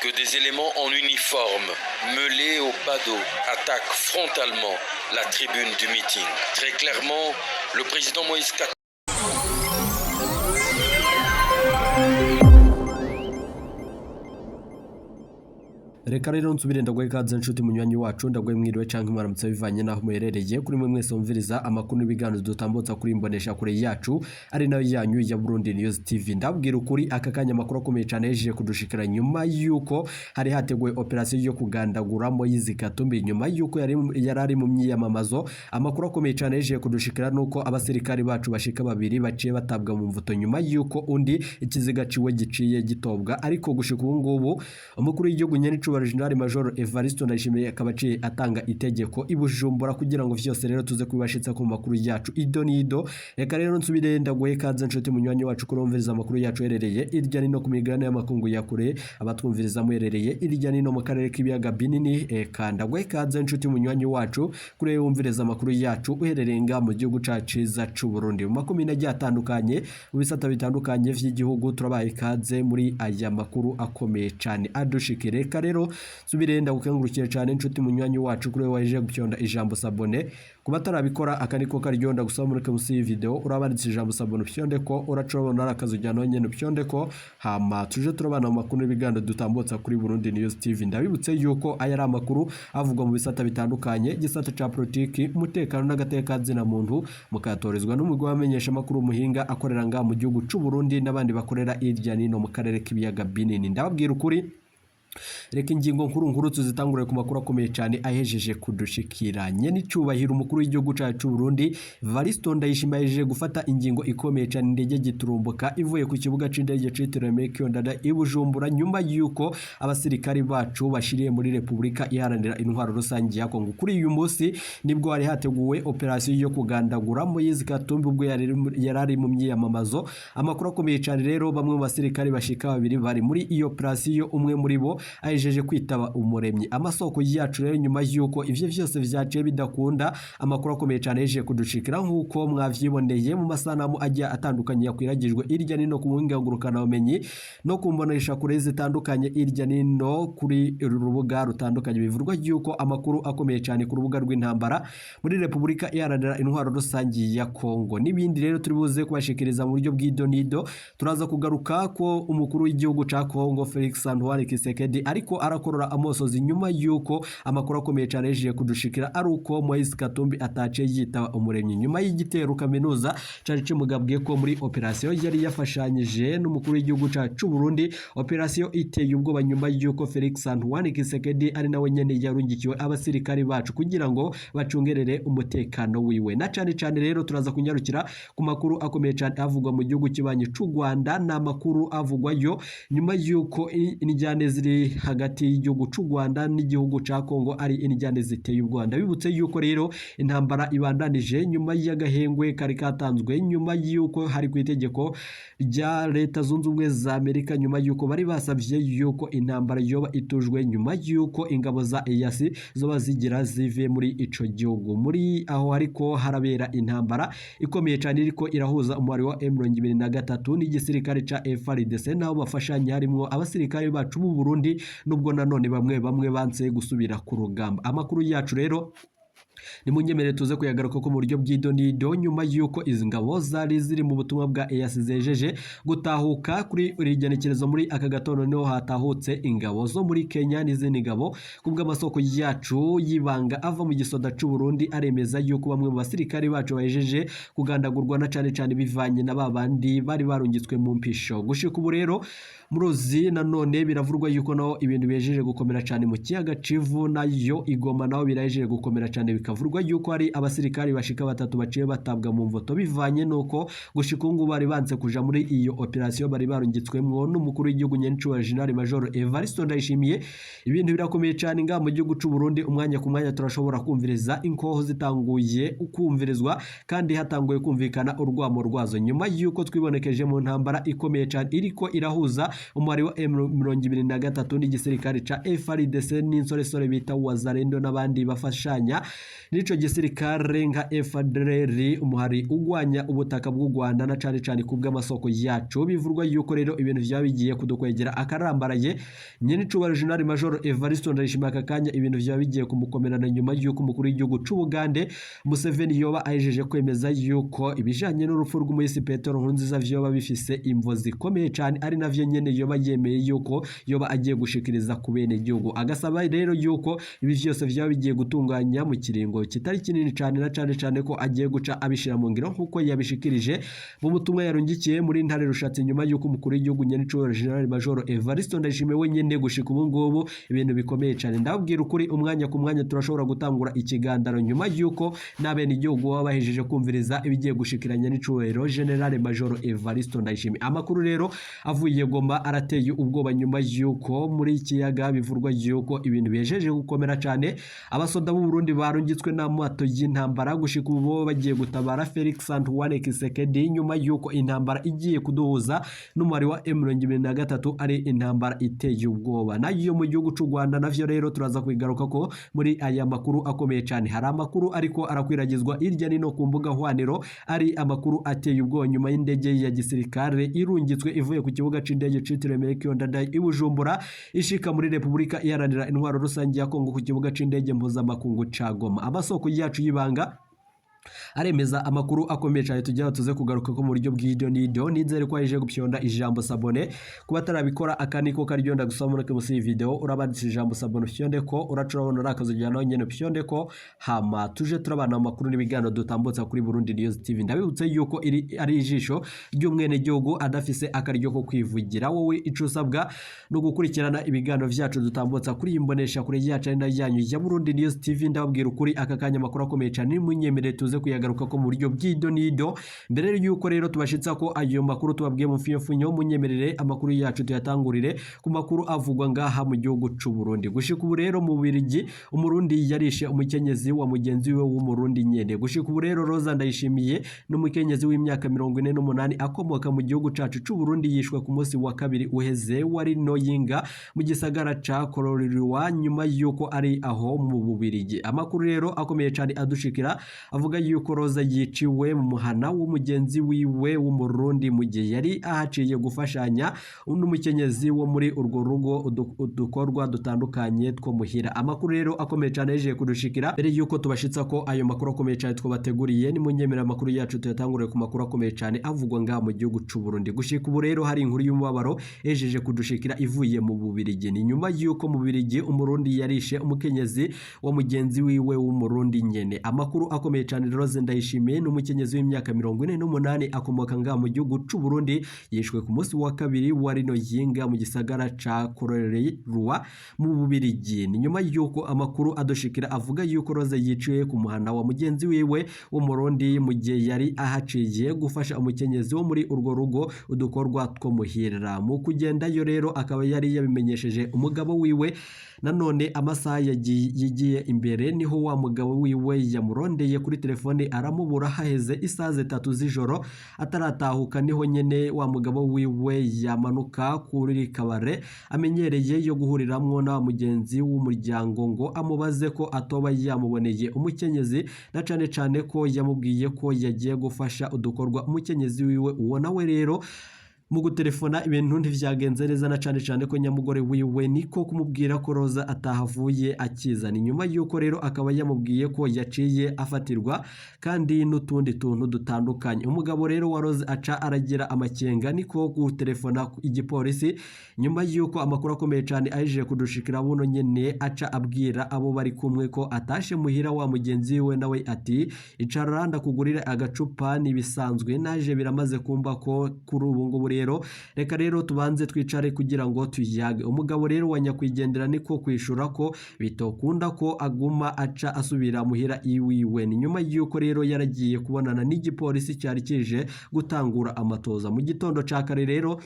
Que des éléments en uniforme, mêlés au badaud, attaquent frontalement la tribune du meeting. Très clairement, le président Moïse Reka rero nsubire ndaguhe ikaze, nshuti munywanyi wacu. Ndaguhe mwiriwe canke mwaramutse bivanye n'aho muherereye. Kuri mwe mwese mumviriza amakuru n'ibiganiro dutambutsa kuri imbonesha kure yacu, ari nayo yanyu ya Burundi News TV, ndabwira ukuri, aka kanya amakuru akomeye cyane yejeje kudushikira nyuma yuko hari hateguwe operasiyo yo kugandagura Moise Katumbi nyuma yuko yari ari mu myiyamamazo. Amakuru akomeye cyane yejeje kudushikira nuko abasirikari bacu bashika babiri baciye batabwa mu mvuto nyuma yuko undi ikiziga ciwe giciye gitobwa. Ariko gushika ubu ngubu, umukuru w'igihugu nyenicubahiro General Major Evariste Ndayishimiye akaba aciye atanga itegeko i Bujumbura kugira ngo vyose rero tuze kubibashitsa ku makuru yacu ido n'ido. Reka rero nsubire ndaguhe ikaze, nshuti munywanyi wacu, kurumviriza amakuru yacu herereye irya nino ku migabane y'amakungu ya kure, abatwumviriza muherereye irya nino mu karere k'ibiyaga binini. Eka ndaguhe ikaze, nshuti munywanyi wacu, kuri wumviriza amakuru yacu uherereye nga mu gihugu cacu ciza c'u Burundi, mu makomine agiye atandukanye, mu bisata bitandukanye vy'igihugu. Turabaye ikaze muri aya makuru akomeye cane adushikire. Reka rero nsubire ndagukengurukire cane, nshuti munywanyi wacu, kuri waje gupyonda ijambo s'abonner. Ku batarabikora, aka niko karyo ndagusaba: mureke musi y'iyi video urabanditse ijambo s'abonner, upyonde ko uraca urabona ari akazu ujyana nyene, upyonde ko, hama tuje turabana mu makuru n'ibiganiro dutambutsa kuri Burundi News TV. Ndabibutse yuko aya ari amakuru avugwa mu bisata bitandukanye, igisata ca politiki, umutekano n'agateka zina muntu, mukayatorezwa n'umugwi w'abamenyesha amakuru muhinga akorera ngaha mu gihugu c'u Burundi n'abandi bakorera hirya nino mu karere k'ibiyaga binini. Ndababwira ukuri, reka ingingo nkuru nkuru tuzitangure ku makuru akomeye cyane ahejeje kudushikira. Nyenicubahiro umukuru w'igihugu cyacu Burundi Evaristo Ndayishimiye ahejeje gufata ingingo ikomeye cyane, indege giturumbuka ivuye ku kibuga c'indege citiriwe Melchior Ndadaye i Bujumbura, nyuma y'uko abasirikari bacu bashiriye muri Repubulika Iharanira Intwaro Rusange ya Kongo. Kuri uyu munsi nibwo hari hateguwe operasiyo yo kugandagura Moise Katumbi ubwo yari ari mu myiyamamazo. Amakuru akomeye cyane rero, bamwe mu basirikari bashika babiri bari muri iyo operasiyo, umwe muri bo ahejeje kwitaba Umuremyi. Amasoko yacu rero, nyuma y'uko ivyo vyose vyaciye bidakunda, amakuru akomeye cyane yahejeje kudushikira, nk'uko mwavyiboneye mu masanamu agiye atandukanye yakwiragijwe irya nino ku buhinga ngurukanabumenyi no ku mbonesha kure zitandukanye irya nino kuri uru rubuga rutandukanye, bivurwa yuko amakuru akomeye cyane ku rubuga rw'intambara muri Repubulika Iharanira Intwaro Rusange ya Kongo n'ibindi rero turi buze kubashikiriza mu buryo bw'idonido. Turaza kugaruka ko umukuru w'igihugu ca Kongo Felix Antoine Tshisekedi ariko arakorora amosozi nyuma y'uko amakuru akomeye cyane yaje kudushikira ari uko Moise Katumbi atace yitaba Umuremyi nyuma y'igitero kaminuza cari kimugabwe ko muri operasiyo yari yafashanyije n'umukuru w'igihugu cacu Burundi, operasiyo iteye ubwoba, nyuma y'uko Felix Antoine Tshisekedi ari nawe nyene yarungikiwe abasirikari bacu kugira ngo bacungerere umutekano wiwe. Na cane cane rero turaza kunyarukira ku makuru akomeye cyane avugwa mu gihugu kibanyi c'u Rwanda. Ni amakuru avugwayo nyuma y'uko injyane ziri hagati y'igihugu c'u Rwanda n'igihugu ca Kongo ari injyane ziteye u Rwanda. Bibutse yuko rero intambara ibandanije nyuma y'agahengwe kari katanzwe nyuma y'uko hari ku itegeko rya Leta Zunze Ubumwe za Amerika, nyuma y'uko bari basabye yuko intambara yoba itujwe nyuma y'uko ingabo za EAC zoba zigira zive muri ico gihugu. Muri aho ariko harabera intambara ikomeye cyane iriko irahuza umubare wa M23 n'igisirikare ca FARDC, naho bafashanya harimwo abasirikare bacu b'u Burundi, nubwo nanone bamwe bamwe banse gusubira ku rugamba. Amakuru yacu rero nimunyemere tuze kuyagaruka ko mu buryo bw'idonido, nyuma y'uko izi ngabo zari ziri mu butumwa bwa EAC zejeje gutahuka. Kuri iri genekerezo, muri aka gatondo, niho hatahutse ingabo zo muri Kenya n'izindi ngabo. Kubw'amasoko yacu y'ibanga ava mu gisoda c'u Burundi, aremeza yuko bamwe mu basirikari bacu bahejeje kugandagurwa, na cane cane bivanye na babandi bari barungitswe mu mpisho. Gushika ubu rero muruzi nanone biravurwa yuko naho ibintu bihejeje gukomera cyane mu kiyaga Kivu, nayo igoma naho birahejeje gukomera cyane, bikavurwa yuko hari abasirikari bashika batatu baciye batabwa mu mvoto bivanye nuko gushika ubu ngubu bari banse kuja muri iyo operasiyo bari barungitswemwo n'umukuru w'igihugu nyenicubahiro General Major Evariste Ndayishimiye. Ibintu birakomeye cyane ngaha mu gihugu c'u Burundi. Umwanya ku mwanya turashobora kumviriza inkoho zitanguye kumvirizwa kandi hatanguye kumvikana urwamo rwazo, nyuma y'uko twibonekeje mu ntambara ikomeye cyane iriko irahuza umubare wa M23 n'igisirikare ca FARDC n'insoresore bita Wazalendo n'abandi bafashanya. n'ico gisirikare nka FDLR, umuhari ugwanya ubutaka bw'u Rwanda, na cane cane ku bw'amasoko yacu. Bivurwa yuko rero ibintu vyaba bigiye kudukwegera akarambaraye. Nyenicubahiro General Major Evariste Ndayishimiye, aka kanya ibintu vyaba bigiye kumukomerana nyuma y'uko umukuru w'igihugu c'Ubugande Museveni yoba ahejeje kwemeza yuko ibijanye n'urupfu rw'umuhisi Petero Nkurunziza vyoba bifise imvo zikomeye cane, ari navyo nyene yoba yemeye yuko yoba agiye gushikiriza ku bene gihugu, agasaba rero yuko ibi vyose vyaba bigiye gutunganya mu kiringo kitari kinini cane, na cane cane ko agiye guca abishira mu ngiro nkuko yabishikirije mu butumwa yarungikiye muri Ntare Rushatsi, nyuma y'uko umukuru w'igihugu nyenicubahiro General Major Evariste Ndayishimiye wenyene gushika ubu ngubu ibintu bikomeye cane. Ndababwira ukuri, umwanya ku mwanya turashobora gutangura ikiganiro nyuma y'uko n'abene igihugu baba bahejeje kumviriza ibigiye gushikiranya n'icubahiro General Major Evariste Ndayishimiye. Amakuru rero avuye Goma arateye ubwoba, nyuma y'uko muri ikiyaga bivurwa y'uko ibintu bihejeje gukomera cane. Abasoda b'u Burundi barungitswe n'amato y'intambara gushika ubu bagiye gutabara Felix Antoine Tshisekedi, nyuma y'uko intambara igiye kuduhuza n'umubare wa M23 ari intambara iteye ubwoba. Nayo mu gihugu c'u Rwanda navyo rero turaza kubigaruka ko muri aya makuru akomeye cyane. Hari amakuru ariko arakwiragizwa hirya nino ku mbuga hwaniro, ari amakuru ateye ubwoba, nyuma y'indege ya gisirikare irungitswe ivuye ku kibuga c'indege citiriwe Melchior Ndadaye i Bujumbura ishika muri Repubulika Iharanira Intwaro Rusange ya Kongo ku kibuga c'indege mpuzamakungu ca Goma. Amasoko yacu y'ibanga aremeza amakuru akomeye cyane tujya tuze kugaruka ko mu buryo bw'iryo n'iryo. Nizere ko aje gupyonda ijambo s'abonner kuba atarabikora, aka niko karyo ndagusaba muri munsi y'iyi video urabanditse ijambo s'abonner, upyonde ko uraca urabona urakazugira nawe nyene upyonde ko, hama tuje turabana amakuru n'ibiganiro dutambutsa kuri Burundi News TV. Ndabibutse yuko iri ari ijisho ry'umwenegihugu adafise akaryo ko kwivugira. Wowe ico usabwa no gukurikirana ibiganiro vyacu dutambutsa kuri iyi mbonesha kure yacu ari nayo yanyu ya Burundi News TV. Ndababwira ukuri, aka kanya amakuru akomeye cyane nimunyemerere tuze kuyagaruka ko mu buryo bw'ido n'ido. Mbere y'uko rero tubashitsa ko ayo makuru tubabwiye mu mfunyofunyo, munyemerere amakuru yacu tuyatangurire ku makuru avugwa ngaha mu gihugu c'u Burundi. Gushika ubu rero mu Bubiligi Umurundi yarishe umukenyezi wa mugenzi we w'Umurundi nyene. Gushika ubu rero Rosa Ndayishimiye n'umukenyezi w'imyaka 48 akomoka mu gihugu cacu c'u Burundi, yishwe ku munsi wa kabiri uheze wari Noyinga mu gisagara ca Koloriwa, nyuma y'uko ari aho mu Bubiligi. Amakuru rero akomeye cyane adushikira avuga yuko Rosa yiciwe mu muhana w'umugenzi wiwe w'Umurundi mu gihe yari ahaciye gufashanya n'umukenyezi wo muri urwo rugo udukorwa dutandukanye two muhira. Amakuru rero akomeye cyane yaje kudushikira. Mbere yuko tubashitsa ko ayo makuru akomeye cyane twabateguriye, ni munyemera amakuru yacu tuyatanguriye ku makuru akomeye cyane avugwa ngaha mu gihugu c'u Burundi. Gushika ubu rero hari inkuru y'umubabaro ejeje kudushikira ivuye mu Bubiligi. Ni nyuma yuko mu Bubiligi Umurundi yarishe umukenyezi wa mugenzi wiwe w'Umurundi nyene. Amakuru akomeye cyane, Rose Ndayishimiye n'umukenyezi w'imyaka 48 akomoka ngaha mu gihugu c'u Burundi, yishwe ku munsi wa kabiri wa rino yinga mu gisagara ca Kororerwa mu Bubiligi. Ni nyuma yuko amakuru adushikira avuga yuko Rose yiciwe ku muhana wa mugenzi wiwe w'Umurundi mu gihe yari ahaciye gufasha umukenyezi wo muri urwo rugo udukorwa two muhira. Mu kugendayo rero akaba yari yabimenyesheje umugabo wiwe. Nanone amasaha yigiye imbere niho wa mugabo wiwe yamurondeye kuri telefone aramubura. Haheze isaha 3 z'ijoro ataratahuka, niho nyene wa mugabo wiwe yamanuka kuri kabare amenyereye yo guhuriramwo na mugenzi w'umuryango ngo amubaze ko atoba yamuboneye umukenyezi, na cane cane ko yamubwiye ko yagiye gufasha udukorwa umukenyezi wiwe. Uwo nawe rero mu gutelefona ibintu ntivyagenze neza, na cane cane ko nyamugore wiwe niko kumubwira ko Rosa atahavuye akizana. Inyuma yuko rero akaba yamubwiye ko yaciye afatirwa kandi n'utundi tuntu dutandukanye. Umugabo rero wa Rosa aca aragira amakenga, niko gutelefona igipolisi. Nyuma yuko amakuru akomeye cane aje kudushikira buno nyene, aca abwira abo bari kumwe ko atashe muhira wa mugenzi we, nawe ati icara ndakugurira agacupa, nibisanzwe naje biramaze kumva ko kuri ubu ngubu rero reka rero tubanze twicare kugira ngo tuyage. Umugabo rero wa nyakwigendera niko kwishura ko bitokunda ko aguma aca asubira muhira iwiwe. Ni nyuma yuko rero yaragiye kubonana n'igipolisi cyari kije gutangura amatoza mu gitondo ca kare. Rero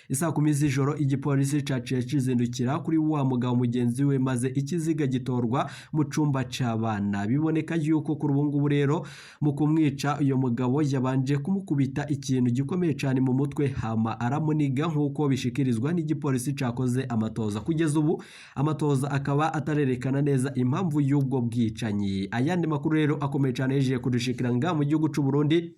Isaa 10 z'ijoro igipolisi caciye kizindukira kuri wa mugabo mugenzi we, maze ikiziga gitorwa mu cumba c'abana. Biboneka yuko kuri ubu ngubu rero mu kumwica uyo mugabo yabanje kumukubita ikintu gikomeye cane mu mutwe, hama aramuniga, nk'uko bishikirizwa n'igipolisi cakoze amatoza. Kugeza ubu amatoza akaba atarerekana neza impamvu y'ubwo bwicanyi. Ayandi makuru rero akomeye cane yejeje kudushikira nga mu gihugu c'u Burundi.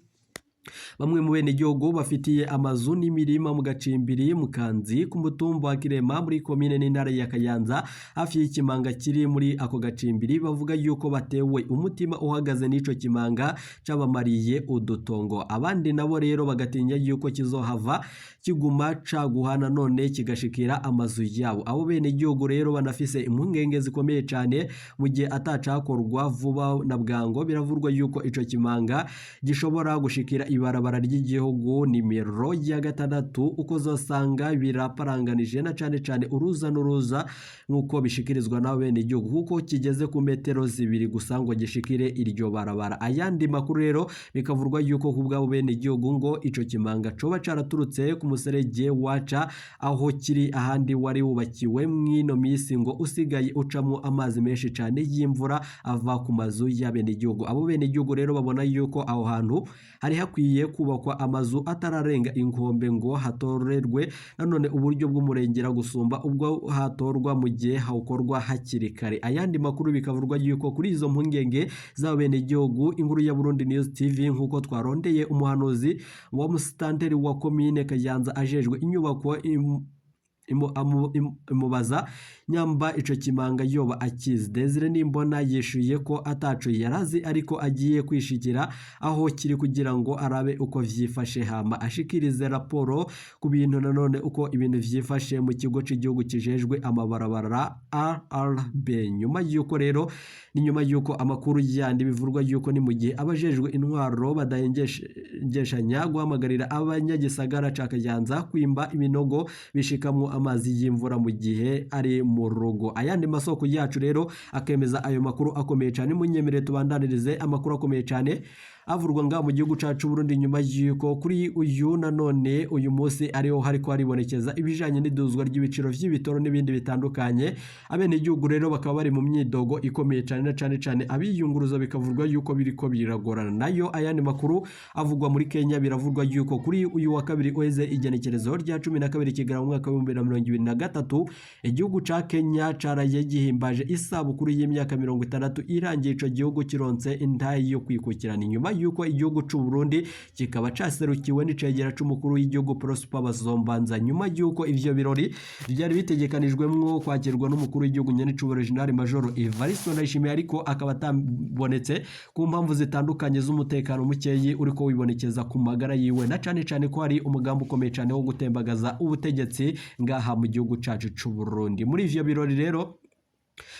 Bamwe mu benegihugu bafitiye amazu n'imirima mu Gacimbiri Mukanzi ku mutumba wa Kirema muri komine n'intara ya Kayanza, hafi y'ikimanga kiri muri ako gacimbiri, bavuga yuko batewe umutima uhagaze n'ico kimanga cabamariye udutongo. Abandi nabo rero bagatinya yuko kizohava kiguma caguhana none kigashikira amazu yabo. Abo benegihugu rero banafise impungenge zikomeye cane mu gihe atacakorwa vuba na bwango. Biravurwa yuko ico kimanga gishobora gushikira ibarabara ry'igihugu nimero ya 6, uko uzosanga biraparanganije na cane cane uruza n'uruza, nk'uko bishikirizwa n'abenegihugu, kuko kigeze ku metero 2 gusa ngo gishikire iryo barabara. Ayandi makuru rero bikavurwa yuko ku bw'abo benegihugu ngo ico kimanga coba caraturutse ku muserege waca aho kiri ahandi wari wubakiwe mw'ino misi, ngo usigaye ucamwo amazi menshi cane y'imvura ava ku mazu y'abenegihugu. Abo benegihugu rero babona yuko aho hantu hari hakwiye kubakwa amazu atararenga inkombe, ngo hatorerwe nanone uburyo bw'umurengera gusumba ubwo hatorwa mu gihe hawukorwa hakiri kare. Ayandi makuru bikavurwa yuko kuri izo mpungenge z'abenegihugu, inkuru ya Burundi News TV, nk'uko twarondeye umuhanuzi wa musitanteri wa komine Kayanza ajejwe inyubako, imubaza nyamba ico kimanga yoba akizi. Desire Nimbona yishuye ko ataco yarazi, ariko agiye kwishikira aho kiri kugira ngo arabe uko vyifashe, hama ashikirize raporo ku bintu nanone uko ibintu vyifashe mu kigo c'igihugu kijejwe amabarabara ARB. Nyuma yuko rero ni nyuma yuko amakuru yandi bivurwa yuko ni mu gihe abajejwe intwaro badahengeshanya guhamagarira abanyagisagara ca Kayanza kwimba ibinogo bishikamwo amazi y'imvura mu gihe ari mu rugo. Ayandi masoko yacu rero akemeza ayo makuru akomeye cyane. Munyemerere tubandanirize amakuru akomeye cyane avurwa nga mu gihugu cacu Burundi, nyuma y'uko kuri uyu nanone uyu munsi ariho hariko haribonekeza ibijanye n'iduzwa ry'ibiciro vy'ibitoro n'ibindi bitandukanye. Abenegihugu rero bakaba bari mu myidogo ikomeye cyane, na cane cane abiyunguruza bikavurwa yuko biriko biragorana. Nayo ayandi makuru avugwa muri Kenya, biravurwa yuko kuri uyu wa kabiri uheze, igenekerezo rya 12 Kigarama mu mwaka wa 2023, igihugu ca Kenya caraye gihimbaje isabukuru y'imyaka 60 irangiye ico gihugu kironse intayi yo kwikukirana, inyuma yuko igihugu c'u Burundi kikaba caserukiwe n'icegera c'umukuru w'igihugu Prosper Bazombanza, nyuma yuko ivyo birori byari bitegekanijwemwo kwakirwa n'umukuru w'igihugu nyenicubahiro General Major Evariste Ndayishimiye, ariko akaba atabonetse ku mpamvu zitandukanye z'umutekano mukeyi uriko wibonekeza ku magara yiwe, na cane cane ko hari umugambi ukomeye cane wo gutembagaza ubutegetsi ngaha mu gihugu cacu c'u Burundi. Muri ivyo birori rero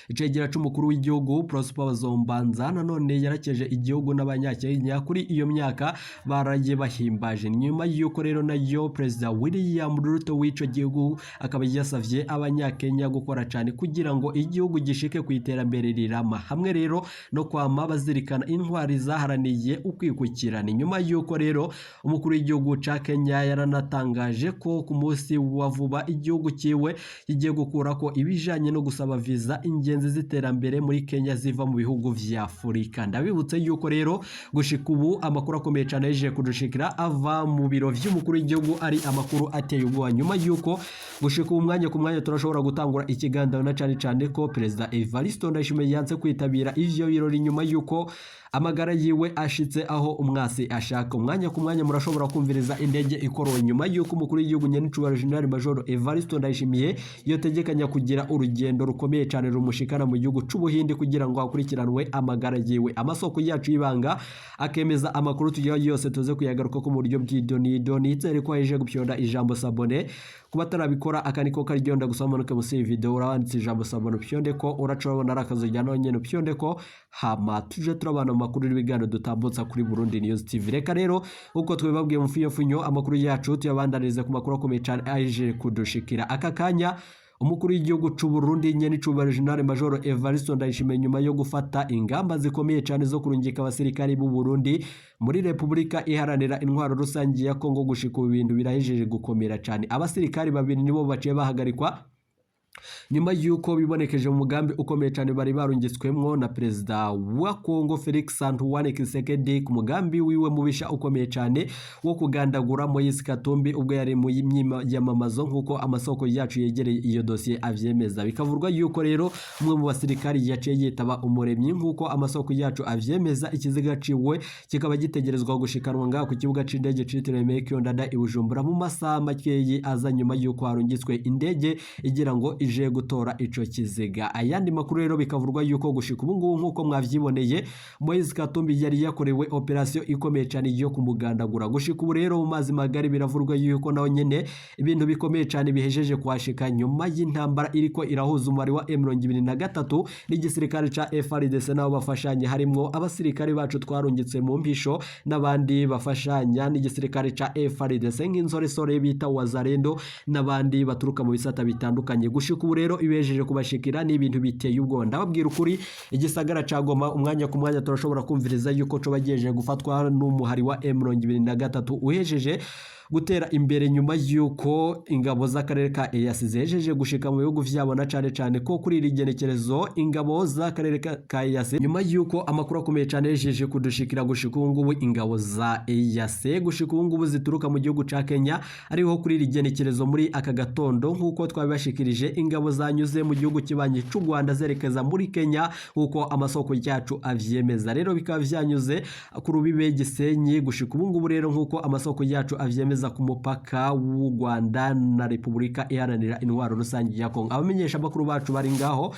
icegera c'umukuru w'igihugu Prosper Bazombanza nanone yarakeje igihugu n'abanyakenya kuri iyo myaka baraye bahimbaje. Nyuma y'uko rero nayo Perezida William Ruto w'ico gihugu akaba yasavye abanyakenya gukora cane kugira ngo igihugu gishike ku iterambere rirama, hamwe rero no kwama bazirikana intwari zaharaniye ukwikukirana. Nyuma y'uko rero umukuru w'igihugu ca Kenya yaranatangaje ko ku munsi wa vuba igihugu ciwe kigiye gukurako ibijanye no gusaba visa ingenzi z'iterambere muri Kenya ziva mu bihugu vya Afurika. Ndabibutse yuko rero gushika ubu amakuru akomeye cyane yaje kudushikira ava mu biro vy'umukuru w'igihugu ari amakuru ateye ubwoba, nyuma yuko gushika ubu mwanya ku mwanya turashobora gutangura ikiganiro, na cane cane ko Perezida Evariste Ndayishimiye yanse kwitabira ivyo birori nyuma yuko amagara yiwe ashitse aho umwasi ashaka. Umwanya ku mwanya murashobora kumviriza indege ikorowe, nyuma yuko umukuru w'igihugu nyenicubahiro General Major Evariste Ndayishimiye yotegekanya kugira urugendo rukomeye cyane rumushikana mu gihugu c'Ubuhindi kugira ngo hakurikiranwe amagara yiwe. Amasoko yacu y'ibanga akemeza amakuru tugira yose tuze kuyagaruka ko mu buryo bw'idonido. Nizere ko waje gupyonda ijambo s'abonner. Kuba atarabikora aka niko karyonda gusa, manuke munsi y'iyi video urabanditse ijambo s'abonner, upyonde ko uraca urabona ari akazu ujyana nyene, upyonde ko, hama tuje turabana mu makuru n'ibiganiro dutambutsa kuri Burundi News TV. Reka rero uko twebabwiye mu funyo amakuru yacu tuyabandanize ku makuru akomeye cyane aje kudushikira aka kanya. Umukuru w'igihugu c'u Burundi nyenicubahiro General Major Evariste Ndayishimiye, nyuma yo gufata ingamba zikomeye cyane zo kurungika abasirikari b'u Burundi muri Repubulika Iharanira Intwaro Rusange ya Kongo, gushika ubu ibintu birahejeje gukomera cyane. Abasirikari babiri nibo baciye bahagarikwa nyuma y'uko bibonekeje mu mugambi ukomeye cyane bari barungitswemwo na perezida wa Kongo Felix Antoine Tshisekedi, ku mugambi wiwe mubisha ukomeye cyane wo kugandagura Moise Katumbi ubwo yari mu myiyamamazo, nk'uko amasoko yacu yegereye iyo dosiye avyemeza. Bikavurwa yuko rero umwe mu basirikari yaciye yitaba Umuremyi, nk'uko amasoko yacu avyemeza. Ikiziga ciwe kikaba gitegerezwa gushikanwa ngaha ku kibuga c'indege citiriwe Melchior Ndadaye i Bujumbura mu masaha makeyi aza, nyuma y'uko harungitswe indege igira ngo ije gutora ico kiziga. Ayandi makuru rero bikavurwa yuko gushika ubu ngubu, nk'uko mwavyiboneye, Moise Katumbi yari yakorewe operation ikomeye cyane yo kumugandagura. Gushika ubu rero mu mazi magari biravurwa yuko naho nyene ibintu bikomeye cyane bihejeje kuhashika, nyuma y'intambara iriko irahuza umubare wa M23 n'igisirikare ca FARDC nabo bafashanye, harimwo abasirikare bacu twarungitse mu mpisho n'abandi bafashanya n'igisirikare ca FARDC nk'insoresore bita Wazalendo n'abandi baturuka mu bisata bitandukanye. Gushika ubu rero ibejeje kubashikira ni ibintu biteye ubwoba. Ndababwira ukuri, igisagara ca Goma umwanya ku mwanya turashobora kumviriza yuko co bagejeje gufatwa n'umuhari wa M23 uhejeje gutera imbere, nyuma y'uko ingabo z'akarere ka EAC zihejeje gushika mu bihugu vyabo, na cane cane ko kuri iri genekerezo ingabo z'akarere ka EAC, nyuma y'uko amakuru akomeye cane yejeje kudushikira, gushika ubu ngubu ingabo za EAC gushika ubu ngubu zituruka mu gihugu ca Kenya, ariho kuri iri genekerezo muri aka gatondo, nk'uko twabibashikirije, ingabo zanyuze mu gihugu kibanyi c'u Rwanda zerekeza muri Kenya, nk'uko amasoko yacu avyemeza. Rero bikaba vyanyuze ku rubibe Gisenyi. Gushika ubu ngubu rero, nk'uko amasoko yacu avyemeza, ku mupaka w'u Rwanda na Repubulika Iharanira Intwaro Rusange ya Kongo, abamenyesha amakuru bacu bari ngaho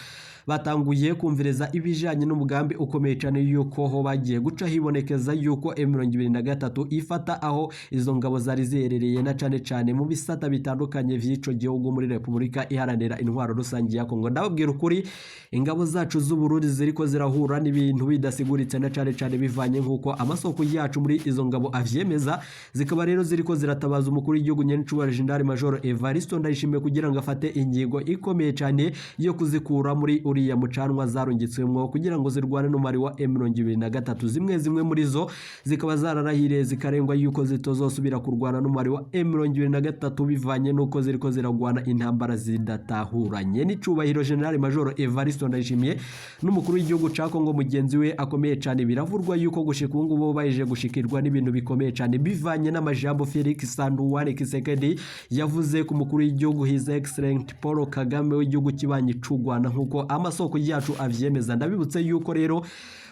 batanguye kumviriza ibijanye n'umugambi ukomeye cyane yuko ho bagiye guca hibonekeza yuko M23 ifata aho izo ngabo zari ziherereye, na cane cane mu bisata bitandukanye vy'ico gihugu muri Repubulika Iharanira Intwaro Rusange ya Kongo. Ndababwira ukuri, ingabo zacu z'u Burundi ziriko zirahura n'ibintu bidasiguritse, na cane cane bivanye nk'uko amasoko yacu muri izo ngabo avyemeza. Zikaba rero ziriko ziratabaza umukuru w'igihugu nyenicubahiro General Major Evariste Ndayishimiye kugira ngo afate ingingo ikomeye cyane yo kuzikura muri uriya mucanwa zarungitswemwo kugira ngo zirwane n'umubare wa M23. Zimwe zimwe muri zo zikaba zararahiriye zikarengwa yuko zitozosubira kurwana n'umubare wa M23, bivanye n'uko ziriko ziragwana intambara zidatahuranye n'icubahiro General Major Evariste Ndayishimiye n'umukuru w'igihugu ca Kongo mugenzi we akomeye cyane. Biravurwa yuko gushika ubu ngubu baje gushikirwa n'ibintu bikomeye cyane, bivanye n'amajambo Felix Antoine Tshisekedi yavuze ku mukuru w'igihugu His Excellency Paul Kagame w'igihugu kibanyi c'u Rwanda, nk'uko amasoko yacu avyemeza. Ndabibutse yuko rero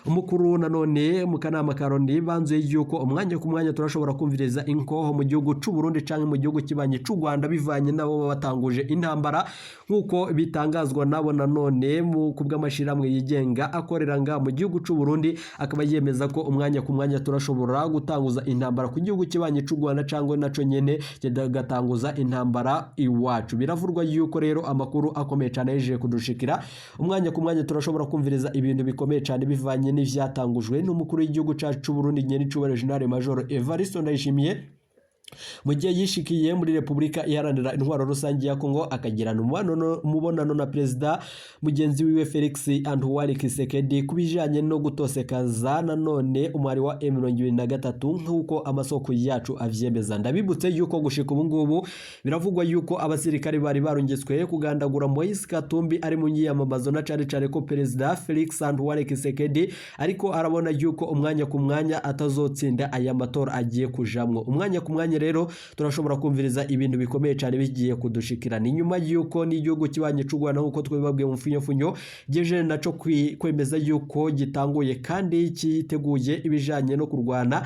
umukuru nanone mu kanama ka Loni banzuye yuko umwanya ku mwanya turashobora kumviriza inkoho mu gihugu c'u Burundi canke mu gihugu kibanyi c'u Rwanda, bivanye nabo baba batanguje intambara, nk'uko bitangazwa nabo nanone mu kubw'amashirahamwe yigenga akorera nga mu gihugu c'u Burundi, akaba yemeza ko umwanya ku mwanya turashobora gutanguza intambara ku gihugu kibanyi c'u Rwanda cangwa naco nyene kigatanguza intambara iwacu. Biravurwa yuko rero amakuru akomeye cane yejeje kudushikira, umwanya ku mwanya turashobora kumviriza ibintu bikomeye cane bivanye n'ivyatangujwe n'umukuru w'igihugu cacu c'u Burundi nyenicubahiro General Major Evariste Ndayishimiye mu gihe yishikiye muri Repubulika Iharanira Intwaro Rusange ya Kongo, akagirana umubonano na perezida mugenzi wiwe Felix Antoine Tshisekedi ku bijanye no gutosekaza nanone umwari wa M23, nk'uko amasoko yacu avyemeza. Ndabibutse yuko gushika ubu ngubu biravugwa yuko abasirikare bari barungitswe kugandagura Moise Katumbi ari mu myiyamamazo, na cane cane ko perezida Felix Antoine Tshisekedi ariko arabona yuko umwanya ku mwanya atazotsinda aya matora agiye kujamwo. Umwanya ku mwanya rero turashobora kumviriza ibintu bikomeye cyane bigiye kudushikira. Ni nyuma y'uko n'igihugu kibanye c'u Rwanda, nk'uko twabibabwiye mu mfunyofunyo, geje naco kwemeza yuko gitanguye kandi cyiteguye ibijanye no kurwana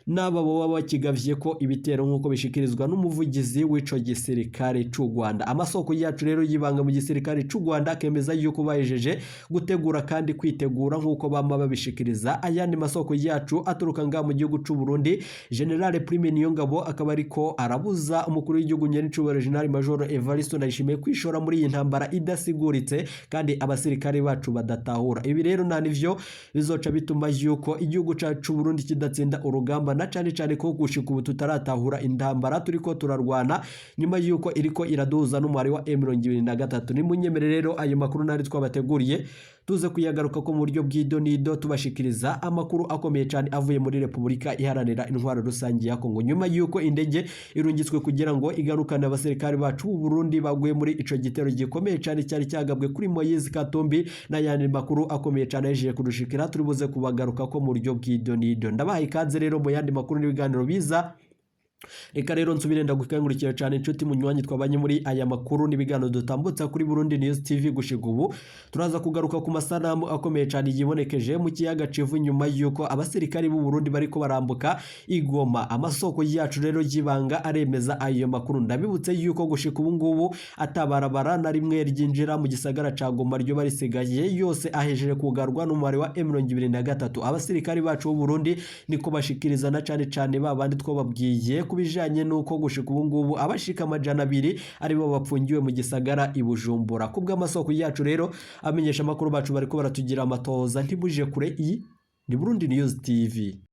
n'aba baba bakigavye ko ibitero, nk'uko bishikirizwa n'umuvugizi w'ico gisirikare c'u Rwanda. Amasoko yacu rero yibanga mu gisirikare c'u Rwanda akemeza yuko bahejeje gutegura kandi kwitegura, nk'uko bama babishikiriza. Ayandi masoko yacu aturuka nga mu gihugu c'u Burundi, General Prime Niyongabo akaba ariko arabuza umukuru w'igihugu nyenicubahiro General Major Evariste Ndayishimiye kwishora muri iyi ntambara idasiguritse kandi abasirikare bacu badatahura. Ibi rero nta nivyo bizoca bituma yuko igihugu cacu c'u Burundi kidatsinda urugamba. rugamba, na cane cane ko gushika ubu tutaratahura intambara turiko turarwana nyuma yuko iriko iraduhuza n'umubare wa M23. Nimunyemere rero ayo makuru nari twabateguriye tuze kuyagaruka ko mu buryo bw'idonido, tubashikiriza amakuru akomeye cyane avuye muri Repubulika Iharanira Intwaro Rusange ya Kongo, nyuma yuko indege irungitswe kugira ngo igarukane abasirikare bacu b'u Burundi baguye muri ico gitero gikomeye cyane cyari cyagabwe kuri Moise Katumbi, n'ayandi makuru akomeye cyane yaje kudushikira turi buze kubagaruka ko mu buryo bw'idonido. Ndabahaye ikaze rero mu yandi makuru n'ibiganiro biza. Reka rero nsubire ndagukangurikira cyane, inshuti munywanyi twabanye muri aya makuru n'ibiganiro dutambutsa kuri Burundi News TV. Gushika ubu turaza kugaruka ku masanamu akomeye cyane yibonekeje mu kiyaga Kivu nyuma y'uko abasirikari b'u Burundi bariko barambuka igoma. Amasoko yacu rero y'ibanga aremeza ayo makuru. Ndabibutse yuko gushika ubu ngubu atabarabara na rimwe ryinjira mu gisagara ca Goma ryo barisigaye, yose ahejeje kugarwa n'umubare wa M23. Abasirikari bacu b'u Burundi niko bashikiriza, na cane cane babandi twababwiye ku bijanye n'uko gushika ubu ngubu abashika 200 aribo bapfungiwe mu gisagara i Bujumbura. Kubw'amasoko yacu rero, amenyesha amakuru bacu bariko baratugira amatohoza. Ntibuje kure, iyi ni Burundi News TV.